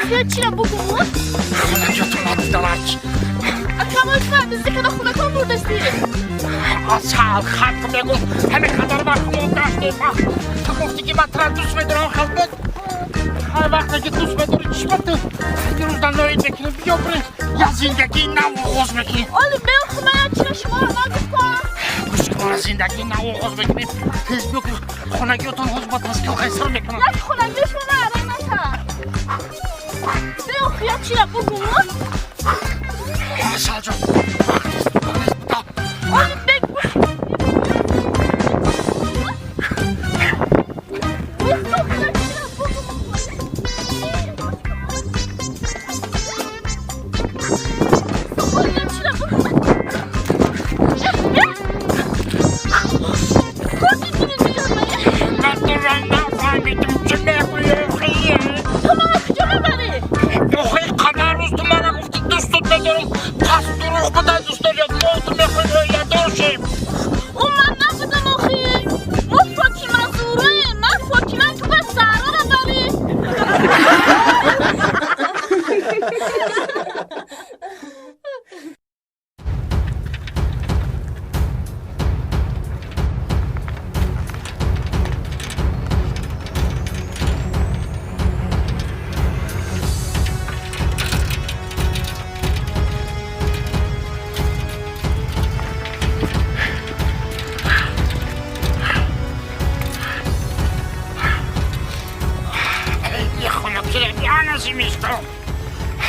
Охир чира бугум? Хонагиётон надиданак. Акамои дуздӣ када хонатон бурдасти. Асал хат мегум, ҳамин қадар вақт мо гаштем. Ту гуфтӣ ки ман тура дӯст медорам, хел буд. Ҳар вақте ки дӯст медорӣ, чӣ ба ту дирӯз ноид мекунӣ? Биё бирем, я зиндагии нав оғоз мекунем. Оли беохи ман як чира шуморо нагуфтам. Гӯш кун, зиндагии нав оғоз мекунем. Тез биё ки хонагиётон ҳозир ба таскил қайсар мекунанд. Як хонагиё шумо арай накард. Беохи як чира бугум. Асалҷон, вақт нест, вақт нест, буда. Оли бег. Ман тура нафаҳмидим, чӣ мегӯӣ охи? Охи, қадар рӯз ту мара гуфтӣ дӯстот медорам, пас дурӯғ буда дӯстдорият. Мо ту мехоҳем оиладор шем. Ман набудам охи. Мо Фотима Зуроем. Ман Фотима, ту ба Саҳрора барӣ. Хонакира, зимистон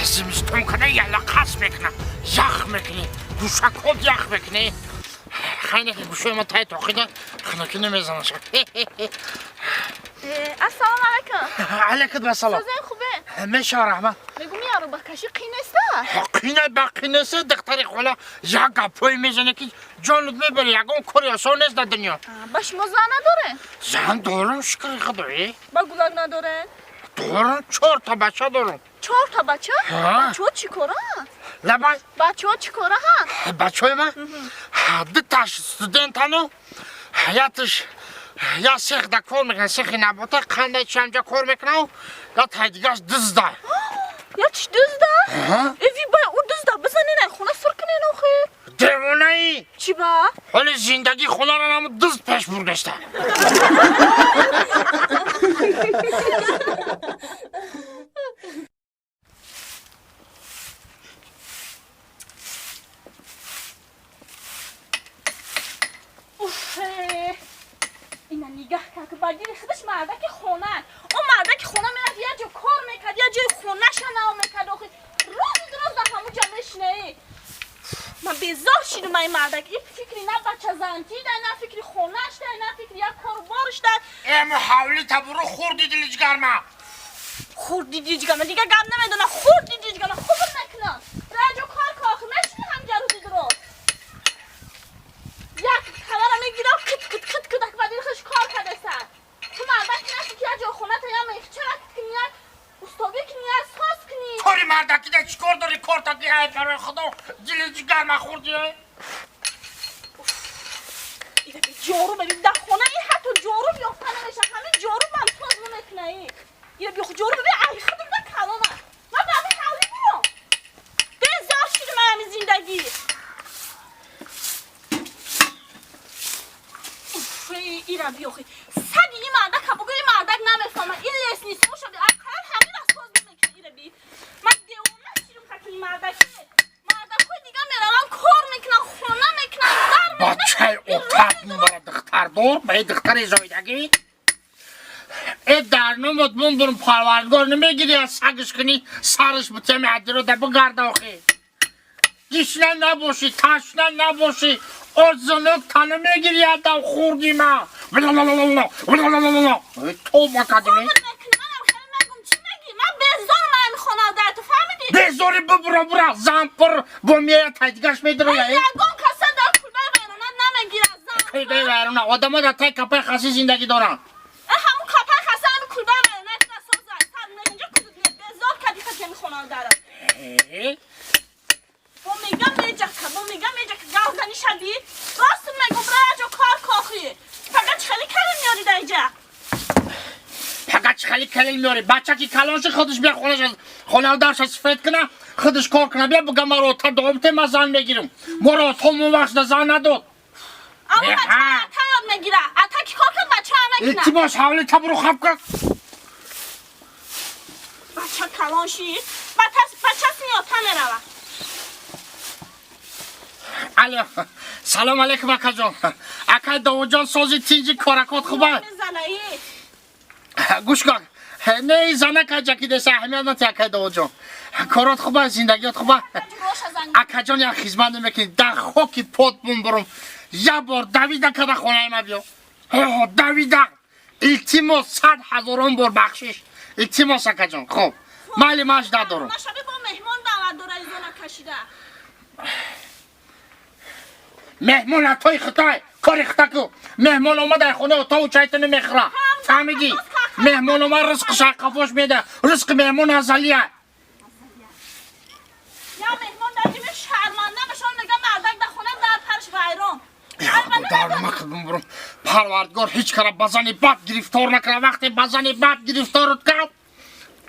зимистон када яла қас мекуна, ях мекунӣ, гӯшакҳот ях мекунӣ. Хайне ки гӯшои ма тай тоқида хунакӣ намезанашад. Ассалому алайкум. Алайкум ассалом. Созен хубе? Мешава, раҳмат. Мегум арӯбакашӣ қин неста? Қина ба қинеса, духтари хола, як гапҳое мезане ки ҷонут мебари. Ягон кори осон нест дар дунё. Ба шумо зан надорен? Зан дорам, шукри худоӣ. Ба гулак надорен? Дорам, чорта бача дорам. Чорта бача? Ҳа. Бачаҳо чӣ кора? Лабай. Бачаҳо чӣ кора ҳан? Бачаҳои ман дуташ студентану яташ я сехда кор мекунад, сехи набота қандай чамҷа кор мекунад, я тай дигаш дузда. Я чӣ дузда? Эви бай, ӯ дузда бизанен, ай хона сур кунен охи. Девонаӣ? Чӣ ба? Ҳоли зиндагии хонаро наму дузд пеш бурдашта. Уф, ина нигаҳ кард, ки ба дили худаш мардаки хона. О, мардаки хона мерафт, як ҷо кор мекард, як ҷои хонаша нав мекард. Охи рӯзи дуроз дар ҳамун ҷа мешинаи. Ман безор шидум ай мардак. И фикри на бачазантӣ дай, на фикри хонаш дай, на фикри як коруборш дай. Эмо ҳавли табуру хурди дили ҷигарма. Хурди диҷгама дига гап намедонам. Хурди диҷгама хубр мекунам. Раҷо кор кохи мешини ҳамҷа рӯзи дуроз як хабара мегирам, кит кит кит кит ба дили хуш кор кардаса. Ту мардак наси ки як ҷои хоната я мехчарак кунӣ, як устогӣ кунӣ, як соз кунӣ. Кори мардакида чӣ кор дори? Кортаки ай, барои худо, дили ҷигарма хурди. Ида би ҷору бибин, дар хона ин ҳатто ҷору ёфта намеша. Ҳамин ҷору ман соз намекуна. Ира би ҷору бибин, ай худум да калона. Ман ба ҳамин ҳавлӣ бурам, безор шудам ай ҳамин зиндагӣ. Уф, ира биёхи саги ин мардака бугӯ, ин мардак намефаҳма. Ин лестницаошо би, ақаллан ҳамина соз намекуна. Ира би, ман девона шидум хаки ин мардаки. Мардакҳои дига мераванд, кор мекунанд, хона мекунанд, дар мекунанд. Бачаи отат мебара, духтардор ба духтари зоидагӣ э дар номот мон бурм, парвардгор намегири, аз сагиш кунӣ, сараш бутеми адиро да бигарда. Охи гишна набошӣ, ташна набошӣ, озунук та намегири, адам хурдима тоба кадими. Хубр мекунӣ, манам хеле мегум. Чӣ мегӣ? Ман безорам ами хона дар ту, фаҳмидӣ? Безори, бибура, бура, зан пур бо мея, тайдигаш медироя. Ягон каса дар кулбаи вайрона намегирад зан. Кулбаи вайрона одамо дар тай капаи хаси зиндагӣ доранд. Ҳамун капаи хаса ами кулбаи вайрона созад. Сар инҷо кудуд, безор кардӣ хати ами хона дара. Бо мегам меҷака, бо мегам меҷака, гавзани шаби. Рост мегум, бира ҷо кор кохи. Фақат чӣ хеле калон меёри дар инҷа? Фақат чӣ хеле калон меёри? Бача ки калон ши, худаш бия хонаш Хона дарша сифет куна, худаш кор куна, бия буга маро та домте, ма зан мегирам. Моро томон вақт зан надод. Аммо бача ата ёд мегира. Ата ки кор кард, бача мекуна. Илтимос, ҳавли табру хаб кар. Бача калон шид, бача сини ота мерава. Алло, салом алейкум, акаҷон. Акай Довудҷон, сози, тинҷи, коракот хуба? Гӯш кун. Не, занак ҷакидеса, аҳамият нати, акай Довудҷон. Корот хуба, зиндагиёт хуба? Акаҷон, як хизмат намекунӣ? Дар хоки пот бумбурум. Як бор давида када хонаи ма биё. Давида. Илтимос, сад ҳазорон бор бахшиш. Илтимос, акаҷон. Хоб. Майли, маш надорам. Меҳмон даъват дора, изона кашида. Меҳмон атои хитой, кори хита ку. Меҳмон омад ай хона отову чайта намехӯра. Фаҳмидӣ? Меҳмон омад, ризқи шайқафош меда. Ризқи меҳмон азалия. Я меҳмон даҷими шарманда башон, мега мардак дар хона, дар парш вайрон. Дармакбурум, Парвардигор ҳеҷ кара ба зани бад гирифтор накара. Вақте ба зани бад гирифторут кард,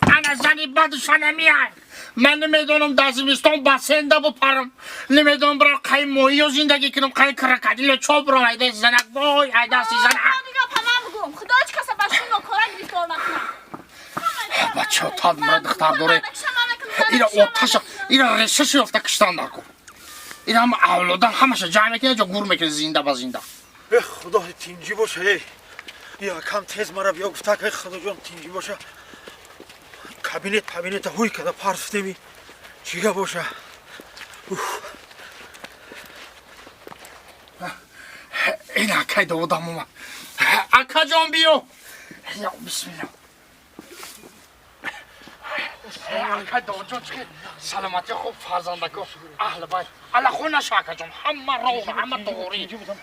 ана зани бадуша намеяй. Ман намедонам, дар зимистон бассейнда бупарам, намедонам, бирам қай моҳиё зиндагӣ кунам, қай крокодило чо бирам. Айдаи занак, вой, ай дасти занак. Худо ҳеҷ каса ба шу нокора гирифтор накунад. Бачао, тадмра духтар доре. Ира оташа, ира решаша ёфта киштан даркор. Ира ҳама авлодан ҳамаша ҷамъ мекунад, ҷо гур мекунад, зинда ба зинда. Э, Худо, тинҷӣ боша. Эй, якам тез мара биё гуфта. Эй, Худоҷон, тинҷӣ боша. Кабинет кабинета ҳуй када парфтеми, чига боша? Ин акай Довудам омад. Акаҷон, биё, я бисмилла. Акай Довудҷон, чӣ саломатӣ, хуб, фарзандако, аҳли байт, ала хун наша, акаҷон, ҳама роҳ, ҳама тоғорӣ.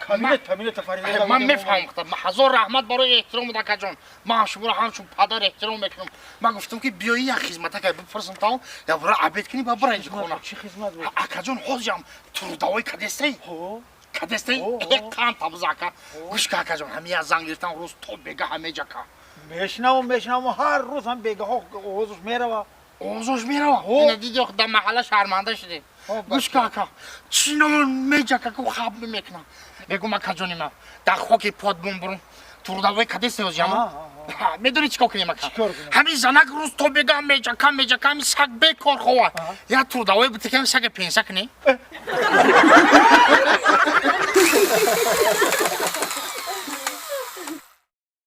Кабинет кабинета фарида. Ман мефаҳмам. Ҳазор раҳмат барои эҳтиромат, акаҷон. Ман шуморо ҳамчун падар эҳтиром мекунам. Ман гуфтам, ки биёӣ, як хизматака бипурсам, то я бира обед кунӣ, ба бира инҷи хона. Чӣ хизмат буд? Акаҷон, ҳозирам трудовой кадестаи кадестаи қанд табза, ака. Гӯш ка, акаҷон, ҳами як занг гирифтам, рӯз то бега ҳамеҷака. Мешнавам, мешнавам, ҳар рӯз ҳам бегаҳо овозаш мерава. Овозош мерава. Ина диди, дар маҳалла шарманда шудем. Гӯш ка, ака, чинон меҷака ку, хаб мекунам. Мегум, акаҷони ман, дар хоки под бумбурум, трудовой кадестаи ҳозиям. Медонӣ чӣ кор кунем, ака? Ҳамин занак рӯз то бега меҷака, меҷака, ҳамин саг бекор хова. Як трудовой бутикам, сага пенса кунем.